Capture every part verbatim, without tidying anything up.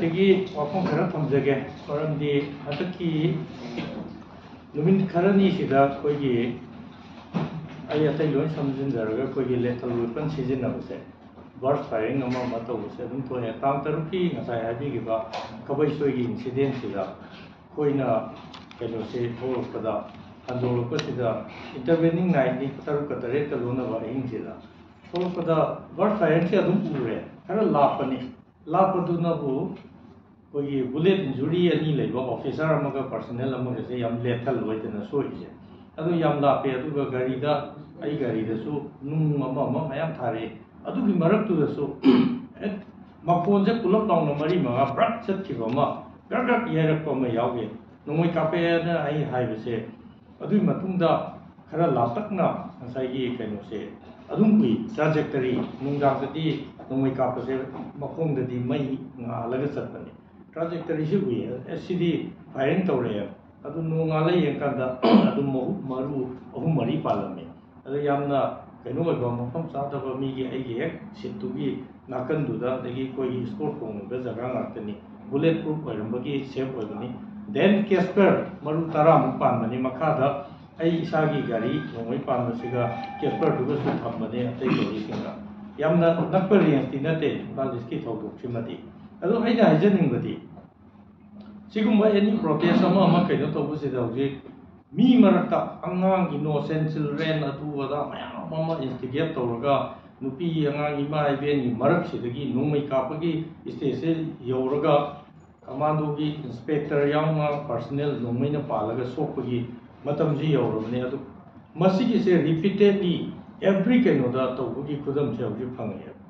ꯑꯩꯒꯤ ꯋꯥꯐꯝ ꯈꯔ ꯊꯝꯖꯒꯦ꯫ ꯃꯔꯝꯗꯤ ꯍꯟꯗꯛꯀꯤ ꯅꯨꯃꯤꯠ ꯈꯔꯅꯤꯁꯤꯗ ꯑꯩꯈꯣꯏꯒꯤ, ꯑꯩ ꯑꯇꯩ ꯂꯣꯏ ꯁꯝꯖꯤꯟꯖꯔꯒ, ꯑꯩꯈꯣꯏꯒꯤ lethal weapon ꯁꯤꯖꯤꯟꯅꯕꯁꯦ, burst firing ꯑꯃ ꯑꯃ ꯇꯧꯕꯁꯦ ꯑꯗꯨꯝ ꯊꯣꯛꯑꯦ꯫ ꯇꯥꯡ ꯇꯔꯨꯛꯀꯤ ꯉꯁꯥꯏ ꯍꯥꯏꯕꯤꯈꯤꯕ ꯈꯕꯩ ꯁꯣꯏꯒꯤ incident ꯁꯤꯗ ꯑꯩꯈꯣꯏꯅ ꯀꯩꯅꯣꯁꯦ ꯊꯣꯛꯂꯛꯄꯗ, ꯍꯟꯗꯣꯛꯂꯛꯄꯁꯤꯗ, intervening night ꯅꯤ, ꯇꯔꯨꯛꯀ ꯇꯔꯦꯠꯀ ꯂꯣꯟꯅꯕ ꯑꯍꯤꯡꯁꯤꯗ ꯊꯣꯛꯂꯛꯄꯗ burst firing ꯁꯦ ꯑꯗꯨꯝ ꯎꯔꯦ꯫ ꯈꯔ ꯂꯥꯞꯄꯅꯤ꯫ ꯂꯥꯞꯄꯗꯨꯅꯕꯨ ꯑꯩꯈꯣꯏꯒꯤ bullet injury ꯑꯅꯤ ꯂꯩꯕ officer ꯑꯃꯒ personnel ꯑꯃꯒꯁꯦ ꯌꯥꯝ lethal ꯑꯣꯏꯗꯅ ꯁꯣꯛꯏꯁꯦ꯫ ꯑꯗꯨ ꯌꯥꯝ ꯂꯥꯞꯄꯦ꯫ ꯑꯗꯨꯒ ꯒꯥꯔꯤꯗ, ꯑꯩ ꯒꯥꯔꯤꯗꯁꯨ ꯅꯨꯡ ꯑꯃ ꯑꯃ ꯃꯌꯥꯝ ꯊꯥꯔꯛꯑꯦ꯫ ꯑꯗꯨꯒꯤ ꯃꯔꯛꯇꯨꯗꯁꯨ ꯍꯦꯛ ꯃꯈꯣꯟꯁꯦ ꯄꯨꯂꯞ ꯂꯥꯎꯅ ꯃꯔꯤ ꯃꯉꯥ ꯕ꯭ꯔꯛ ꯆꯠꯈꯤꯕ ꯑꯃ, ꯒ꯭ꯔꯛ ꯒ꯭ꯔꯛ ꯌꯩꯔꯛꯄ ꯑꯃ ꯌꯥꯎꯈꯤ꯫ ꯅꯣꯡꯃꯩ ꯀꯥꯞꯄꯛꯑꯦꯅ ꯑꯩ ꯍꯥꯏꯕꯁꯦ, ꯑꯗꯨꯒꯤ ꯃꯇꯨꯡꯗ ꯈꯔ ꯂꯥꯞꯇꯛꯅ ꯉꯁꯥꯏꯒꯤ ꯀꯩꯅꯣꯁꯦ ꯑꯗꯨꯝ ꯎꯏ꯫ Trajectory, ꯅꯨꯡꯗꯥꯡꯗꯗꯤ ꯅꯣꯡꯃꯩ ꯀꯥꯞꯄꯁꯦ ꯃꯈꯣꯡꯗꯗꯤ ꯃꯩ ꯉꯥꯜꯂꯒ ꯆꯠꯄꯅꯦ꯫ Trajectory ꯁꯤ ꯎꯏ꯫ ꯑꯦ, ꯁꯤꯗꯤ firing ꯇꯧꯔꯛꯑꯦ꯫ ꯑꯗꯨ ꯅꯣꯡꯉꯥꯜꯂ ꯌꯦꯡꯀꯥꯟꯗ ꯑꯗꯨꯝ ꯃꯍꯨ-, ꯃꯔꯨ ꯑꯍꯨꯝ ꯃꯔꯤ ꯄꯥꯜꯂꯝꯃꯦ꯫ ꯑꯗ ꯌꯥꯝꯅ ꯀꯩꯅꯣ ꯑꯣꯏꯕ, ꯃꯐꯝ ꯆꯥꯗꯕ, ꯃꯤꯒꯤ, ꯑꯩꯒꯤ ꯍꯦꯛ seat ꯇꯨꯒꯤ ꯅꯥꯀꯟꯗꯨꯗ, ꯑꯗꯒꯤ ꯑꯩꯈꯣꯏꯒꯤ squad ꯈꯣꯡꯉꯤꯕ ꯖꯒꯥ ꯉꯥꯛꯇꯅꯤ꯫ Bullet proof ꯑꯣꯏꯔꯝꯕꯒꯤ safe ꯑꯣꯏꯕꯅꯤ꯫ Then casper ꯃꯔꯨ ꯇꯔꯥꯃꯨꯛ ꯄꯥꯟꯕꯅꯤ ꯃꯈꯥꯗ꯫ ꯑꯩ ꯏꯁꯥꯒꯤ ꯒꯥꯔꯤ ꯅꯣꯡꯃꯩ ꯄꯥꯟꯕꯁꯤꯒ casper ꯗꯨꯒꯁꯨ ꯊꯝꯕꯅꯦ ꯑꯇꯩ ꯒꯥꯔꯤꯁꯤꯡꯒ꯫ ꯌꯥꯝꯅ ꯅꯛꯄ range ꯇꯤ ꯅꯠꯇꯦ ꯏꯝꯐꯥꯜ East ꯀꯤ ꯊꯧꯗꯣꯛꯁꯤꯃꯗꯤ꯫ ꯑꯗꯣ ꯑꯩꯅ ꯍꯥꯏꯖꯅꯤꯡꯕꯗꯤ, ꯁꯤꯒꯨꯝꯕ any protest ꯑꯃ ꯑꯃ ꯀꯩꯅꯣ ꯇꯧꯕꯁꯤꯗ ꯍꯧꯖꯤꯛ ꯃꯤ ꯃꯔꯛꯇ ꯑꯉꯥꯡ, innocent children, ꯑꯗꯨ ꯑꯗꯥ ꯃꯌꯥꯝ ꯑꯃ instigate ꯇꯧꯔꯒ, ꯅꯨꯄꯤ ꯑꯉꯥꯡ, ꯏꯃꯥ ꯏꯕꯦꯟꯒꯤ ꯃꯔꯛꯁꯤꯗꯒꯤ ꯅꯣꯡꯃꯩ ꯀꯥꯞꯄꯒꯤ stage ꯁꯦ ꯌꯧꯔꯒ, commando ꯒꯤ inspector ꯌꯥꯎꯅ personnel ꯅꯣꯡꯃꯩꯅ ꯄꯥꯜꯂꯒ ꯁꯣꯛꯄꯒꯤ ꯃꯇꯝꯁꯤ ꯌꯧꯔꯕꯅꯤ꯫ ꯑꯗꯨ ꯃꯁꯤꯒꯤꯁꯦ repeatedly every ꯀꯩꯅꯣꯗ ꯇꯧꯕꯒꯤ ꯈꯨꯗꯝꯁꯦ ꯍꯧꯖꯤꯛ ꯐꯪꯉꯛꯑꯦꯕ꯫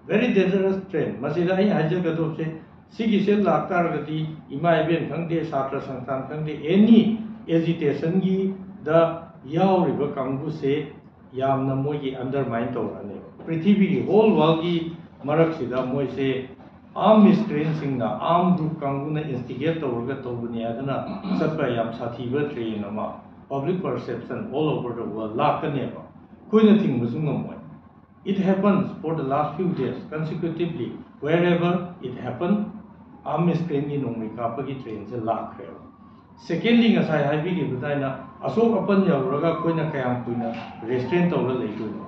Very dangerous trend꯫ ꯃꯁꯤꯗ ꯑꯩ ꯍꯥꯏꯖꯒꯗꯧꯕꯁꯦ, ꯁꯤꯒꯤꯁꯦ ꯂꯥꯛꯇꯥꯔꯒꯗꯤ ꯏꯃꯥ ꯏꯕꯦꯟ ꯈꯪꯗꯦ, ꯁꯥꯇ꯭ꯔ ꯁꯪꯁꯊꯥꯟ ꯈꯪꯗꯦ, any agitation ꯒꯤꯗ ꯌꯥꯎꯔꯤꯕ ꯀꯥꯡꯕꯨꯁꯦ ꯌꯥꯝꯅ ꯃꯣꯏꯒꯤ undermine ꯇꯧꯔꯛꯑꯅꯦꯕ꯫ ꯄ꯭ꯔꯤꯊꯤꯕꯤꯒꯤ whole world ꯒꯤ ꯃꯔꯛꯁꯤꯗ ꯃꯣꯏꯁꯦ armed miscreant ꯁꯤꯡꯅ, armed group ꯀꯥꯡꯕꯨꯅ instigate ꯇꯧꯔꯒ ꯇꯧꯕꯅꯦ ꯍꯥꯏꯗꯅ ꯆꯠꯄ ꯌꯥꯝ ꯁꯥꯊꯤꯕ trend ꯑꯃ, public perception all over the world ꯂꯥꯛꯀꯅꯦꯕ꯫ ꯑꯩꯈꯣꯏꯅ ꯊꯤꯡꯕꯁꯨ ꯉꯝꯃꯣꯏ꯫ It happens for the last few days consecutively, wherever it happened, ꯑꯥꯔꯝ ꯔꯦꯁꯂꯤꯡꯒꯤ ꯅꯣꯡꯃꯩ ꯀꯥꯞꯄꯒꯤ ꯇ꯭ꯔꯦꯟꯁꯦ ꯂꯥꯛꯈ꯭ꯔꯦꯕ꯫ ꯁꯦꯀꯦꯟꯂꯤ, ꯉꯁꯥꯏ ꯍꯥꯏꯕꯤꯈꯤꯕ ꯑꯗꯨꯃꯥꯏꯅ ꯑꯁꯣꯛ ꯑꯄꯟ ꯌꯧꯔꯒ ꯑꯩꯈꯣꯏꯅ ꯀꯌꯥꯝ ꯀꯨꯏꯅ ꯔꯦꯁꯇ꯭ꯔꯦꯟ ꯇꯧꯔ ꯂꯩꯗꯣꯏꯅꯣ?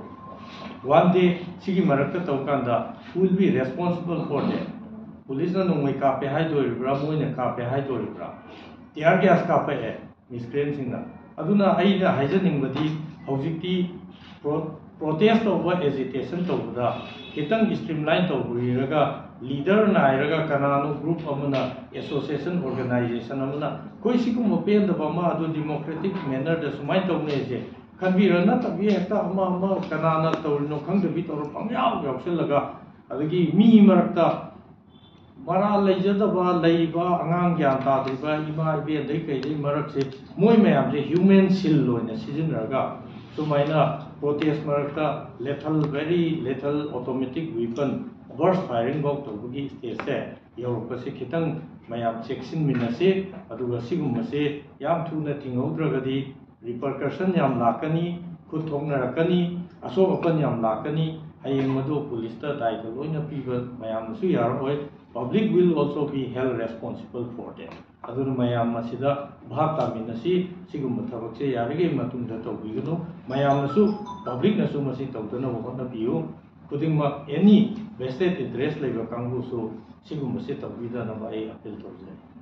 ꯋꯥꯟ ꯗꯦ ꯁꯤꯒꯤ ꯃꯔꯛꯇ ꯇꯧꯀꯥꯟꯗ, who will be responsible for that? ꯄꯨꯂꯤꯁꯅ ꯅꯣꯡꯃꯩ ꯀꯥꯞꯄꯦ ꯍꯥꯏꯗꯣꯔꯤꯕ꯭ꯔꯥ, ꯃꯣꯏꯅ ꯀꯥꯞꯄꯦ ꯍꯥꯏꯗꯣꯔꯤꯕ꯭ꯔꯥ? Tear gas ꯀꯥꯞꯄꯛꯑꯦ ꯃꯤꯁꯀ꯭ꯔꯤꯌꯦꯟꯁꯤꯡꯅ꯫ ꯑꯗꯨꯅ ꯑꯩꯅ ꯍꯥꯏꯖꯅꯤꯡꯕꯗꯤ, ꯍꯧꯖꯤꯛꯇꯤ ꯄ꯭ꯔꯣ ꯄ꯭ꯔꯣꯇꯦꯁ ꯇꯧꯕ, ꯑꯦꯖꯤꯇꯦꯁꯟ ꯇꯧꯕꯗ ꯈꯤꯇꯪ ꯁ꯭ꯇ꯭ꯔꯤꯝꯂꯥꯏꯟ ꯇꯧꯕꯤꯔꯒ, ꯂꯤꯗꯔ ꯅꯥꯏꯔꯒ, ꯀꯅꯥꯅꯣ ꯒ꯭ꯔꯨꯞ ꯑꯃꯅ, ꯑꯦꯁꯣꯁꯤꯌꯦꯁꯟ, ꯑꯣꯔꯒꯅꯥꯏꯖꯦꯁꯟ ꯑꯃꯅ ꯑꯩꯈꯣꯏ ꯁꯤꯒꯨꯝꯕ ꯄꯦꯟꯗꯕ ꯑꯃ ꯑꯗꯨ ꯗꯤꯃꯣꯀ꯭ꯔꯦꯇꯤꯛ ꯃꯦꯅꯔꯗ ꯁꯨꯃꯥꯏꯅ ꯇꯧꯅꯩꯁꯦ ꯈꯟꯕꯤꯔ, ꯅꯠꯇꯕꯤ ꯍꯦꯛꯇ ꯑꯃ ꯑꯃ ꯀꯅꯥꯅ ꯇꯧꯔꯤꯅꯣ ꯈꯪꯗꯕꯤ ꯇꯧꯔ ꯄꯪꯌꯥꯎ ꯌꯥꯎꯁꯜꯂꯒ, ꯑꯗꯒꯤ ꯃꯤ ꯃꯔꯛꯇ ꯃꯔꯥꯜ ꯂꯩꯖꯗꯕ, ꯂꯩꯕ ꯑꯉꯥꯡ ꯒ꯭ꯌꯥꯟ ꯇꯥꯗ꯭ꯔꯤꯕ ꯏꯃꯥ ꯏꯕꯦꯟꯗꯩ ꯀꯩꯗꯩ ꯃꯔꯛꯁꯦ, ꯃꯣꯏ ꯃꯌꯥꯝꯁꯦ ꯍ꯭ꯌꯨꯃꯦꯟ ꯁꯤꯜ ꯑꯣꯏꯅ ꯁꯤꯖꯤꯟꯅꯔꯒ ꯁꯨꯃꯥꯏꯅ ꯄ꯭ꯔꯣꯇꯦꯁ ꯃꯔꯛꯇ ꯂꯦꯊꯜ, ꯚꯦꯔꯤ ꯂꯦꯊꯜ ꯑꯣꯇꯣꯃꯦꯇꯤꯛ ꯋꯤꯄꯟ ꯕꯔꯁ ꯐꯥꯏꯔꯤꯡ ꯐꯥꯎ ꯇꯧꯕꯒꯤ ꯁ꯭ꯇꯦꯖꯁꯦ ꯌꯧꯔꯛꯄꯁꯦ ꯈꯤꯇꯪ ꯃꯌꯥꯝ ꯆꯦꯛꯁꯤꯟꯃꯤꯟꯅꯁꯤ꯫ ꯑꯗꯨꯒ ꯁꯤꯒꯨꯝꯕꯁꯦ ꯌꯥꯝ ꯊꯨꯅ ꯊꯤꯡꯍꯧꯗ꯭ꯔꯒꯗꯤ ꯔꯤꯄꯔꯀꯁꯟ ꯌꯥꯝ ꯂꯥꯛꯀꯅꯤ, ꯈꯨꯠ ꯊꯣꯛꯅꯔꯛꯀꯅꯤ, ꯑꯁꯣꯛ ꯑꯄꯟ ꯌꯥꯝ ꯂꯥꯛꯀꯅꯤ꯫ ꯍꯌꯦꯡ ꯃꯗꯨ ꯄꯨꯂꯤꯁꯇ ꯗꯥꯏꯇ ꯂꯣꯏꯅ ꯄꯤꯕ ꯃꯌꯥꯝꯅꯁꯨ ꯌꯥꯔꯛꯑꯣꯏ꯫ Public will also be held responsible for that꯫ ꯑꯗꯨꯅ ꯃꯌꯥꯝ ꯃꯁꯤꯗ ꯚꯥꯞ ꯇꯥꯃꯤꯟꯅꯁꯤ꯫ ꯁꯤꯒꯨꯝꯕ ꯊꯕꯛꯁꯦ ꯌꯥꯔꯤꯈꯩ ꯃꯇꯨꯡꯗ ꯇꯧꯕꯤꯒꯅꯨ꯫ ꯃꯌꯥꯝꯅꯁꯨ, ꯄꯕ꯭ꯂꯤꯛꯅꯁꯨ ꯃꯁꯤ ꯇꯧꯗꯅꯕ ꯍꯣꯠꯅꯕꯤꯌꯨ꯫ ꯈꯨꯗꯤꯡꯃꯛ, ꯑꯦꯅꯤ ꯚꯦꯁꯇꯦꯠ ꯏꯟꯇꯔꯦꯁ ꯂꯩꯕ ꯀꯥꯡꯕꯨꯁꯨ ꯁꯤꯒꯨꯝꯕꯁꯦ ꯇꯧꯕꯤꯗꯅꯕ ꯑꯩ ꯑꯄꯤꯜ ꯇꯧꯖꯔꯤ꯫